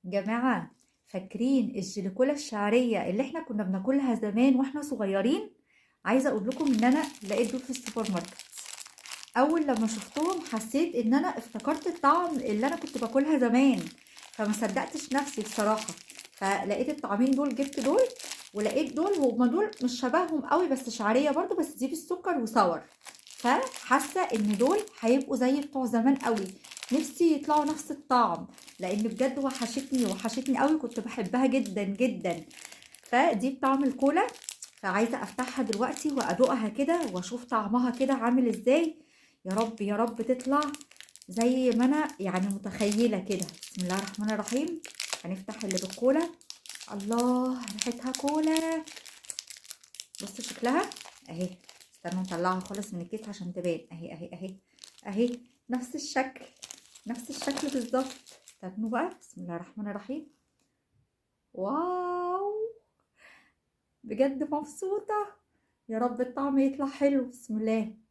جماعة، فاكرين الجليكولا الشعرية اللي احنا كنا بناكلها زمان واحنا صغيرين؟ عايزة اقول لكم ان انا لقيت دول في السوبر ماركت. اول لما شفتهم حسيت ان انا افتكرت الطعم اللي انا كنت باكلها زمان، فما صدقتش نفسي بصراحة. فلقيت الطعمين دول، جبت دول ولقيت دول، هما دول مش شبههم قوي بس شعرية برضو، بس دي بالسكر وصور. فحاسة ان دول هيبقوا زي بتوع زمان قوي، نفسي يطلعوا نفس الطعم، لان بجد وحشتني وحشتني قوي، كنت بحبها جدا جدا. فدي بطعم الكولا، فعايزة افتحها دلوقتي وادوقها كده واشوف طعمها كده عامل ازاي. يا رب يا رب تطلع زي ما انا متخيلة كده. بسم الله الرحمن الرحيم. هنفتح اللي بالكولا. الله، ريحتها كولا. بصوا شكلها اهي، استنوا نطلعها خالص من الكيس عشان تبان. اهي اهي اهي اهي، نفس الشكل، نفس الشكل بالظبط. استنوا بقى، بسم الله الرحمن الرحيم. واو، بجد مبسوطة. يا رب الطعم يطلع حلو. بسم الله.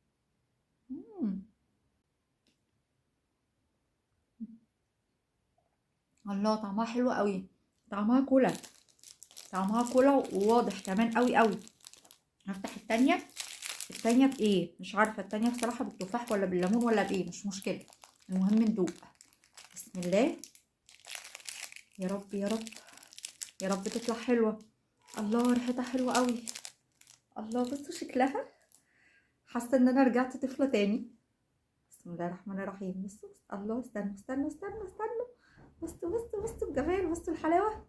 الله، طعمها حلو قوي، طعمها كولا، طعمها كولا وواضح كمان قوي قوي. هفتح التانية. التانية بإيه؟ مش عارفة التانية بصراحة، بالتفاح ولا بالليمون ولا بإيه، مش مشكلة، المهم ندوق. بسم الله. يا رب يا رب يا رب تطلع حلوة. الله، ريحتها حلوة قوي. الله، بصوا شكلها، حاسة ان انا رجعت طفلة تاني. بسم الله الرحمن الرحيم. بصوا، الله، استنوا استنوا استنوا استنوا، بصوا بصوا بصوا الجمال، بصوا الحلاوة.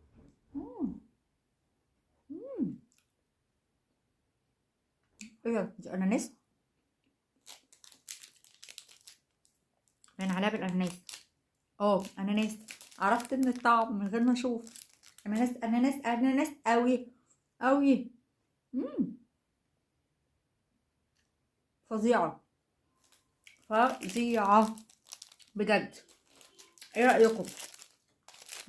ايه ده؟ دي اناناس، باين عليها بالاناناس. اناناس. عرفت ان الطعم من غير ما اشوف. اناناس اناناس اناناس قوي قوي. فظيعة فظيعة بجد. ايه رأيكم؟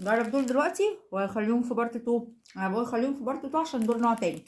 نجرب دول دلوقتي ولا خليهم في part 2؟ انا بقول خليهم في part 2 عشان دول نوع تاني.